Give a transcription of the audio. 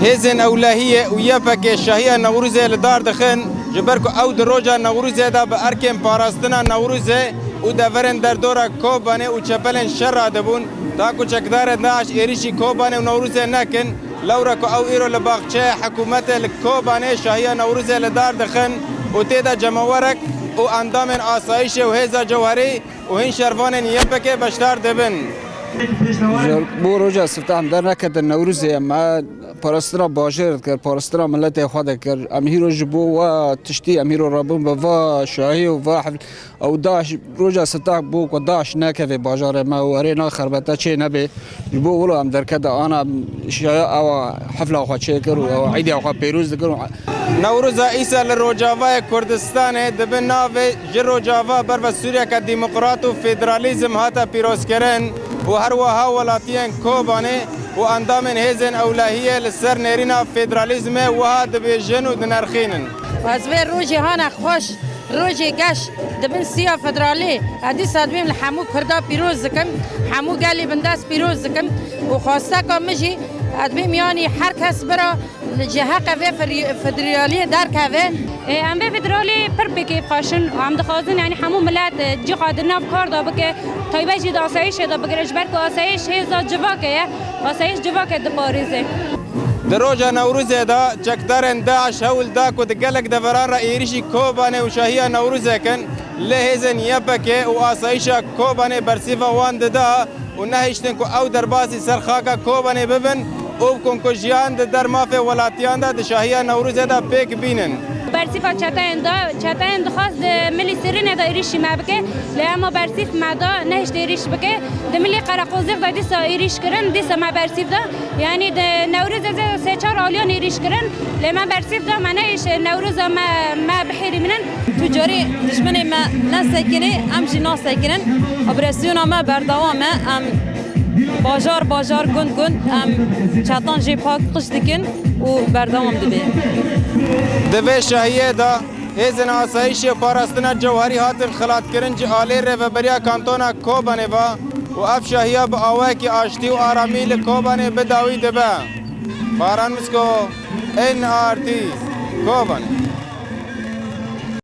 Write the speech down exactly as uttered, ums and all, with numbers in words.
Hêzên Ewlehiyê û Y P G şahiya Newrozê li dar dixin, ji ber ku ew di roja Newrozê de bi erkên parastina Newrozê û deverên derdora Kobanê û çepelên şer radibûn, ta ku çekdarên DAIŞ êrîşî Kobanê û Newrozê nekin, lewra ku ew îro li baxçeya hikûmetê li Kobanê şahiya Newrozê li dar dixin û tê de cemawerek û endamên asayîşê û hêza cewherî û hîn şervanên Y P G beşdar dibin. Ji bo roja siftah em derneketin Newrozê, em parastina bajêr dikir, parastina miletê xwe dikir. Em hîro ji bo wa tiştî, em hîro rabûn bi va şahî û va hefl-, ew DAIŞ, roja siftah bû ku DAIŞ nekeve bajarê me û erê na xerbete çê nebe. Ji bo wilo em derketin ana şaya ewa hefla xwe çêkir û ewa îdiya xwe pêroz dikir û Newroza îsal li Rojavayê Kurdistanê dibe navê ji Rojava ber ve Sûriyeke Demokrat û Federalîzm hate pîrozkirin û her wiha welatiyên Kobanê û endamên hêzên ewlehiyê li ser nêrîna federalîzmê wiha dibêjin û dinirxînin. Ez vê rojê hane xweş, rojê geş, dibin siya federalî. Ez dîsa dibêm li hemû Kurda pîroz dikim, hemû gelê bindest pîroz dikim û xwesteka min jî ez dibêm, yanî her kes bira ji heqê vê fir-, federaliyê derkeve. E, em vê federaliyê pir bi kêf xweş in û em dixwazin, yanî hemû milet, e, cî xwe di nav kar de bike, taybet jî di asayîşê de bigire, ji ber ku asayîş hêza civakê ye, asayîş civakê diparêze. Di roja Newrozê de çekdarên DAIŞ hewl da ku di gelek deveran re êrîşî Kobanê û şahiya Newrozê kin, lê hêzên Y P G û asayîşa Kobanê bersîva wan dida û nehiştin ku ew derbasî ser xaka Kobanê bibin û bikin ku jiyan di der mafê welatiyan de di şahiya Newrozê de pêk bînin. Bersîfa çeteyên de, çeteyên dixwest di milî Sirînê de êrîşî me bike, lê ema bersîf me da, nehişt êrîş bike. Di milî Qereqozêx de dîsa êrîş kirin, dîsa me bersîf da. Yanî di Newrozê de sê çar aliyan êrîş kirin, lê me bersîf da, me nehişt Newroza me, me bihêrîmînin. Tu carî dijminê me nesekinê, em jî nasekinin. Operasyona me berdewam e. Em bajar bajar, gund gund, em çetan jê pak qij dikin û berdewam dibe. Di vê şahiyê de hêzên asayîşê parastina cewherî hatin xilatkirin ji alê Rêveberiya Kantona Kobanê ve û ev şahiya bi awayekî aştî û aramî li Kobanê bi dawî dibe. Baran Misko, N R T, Kobanê.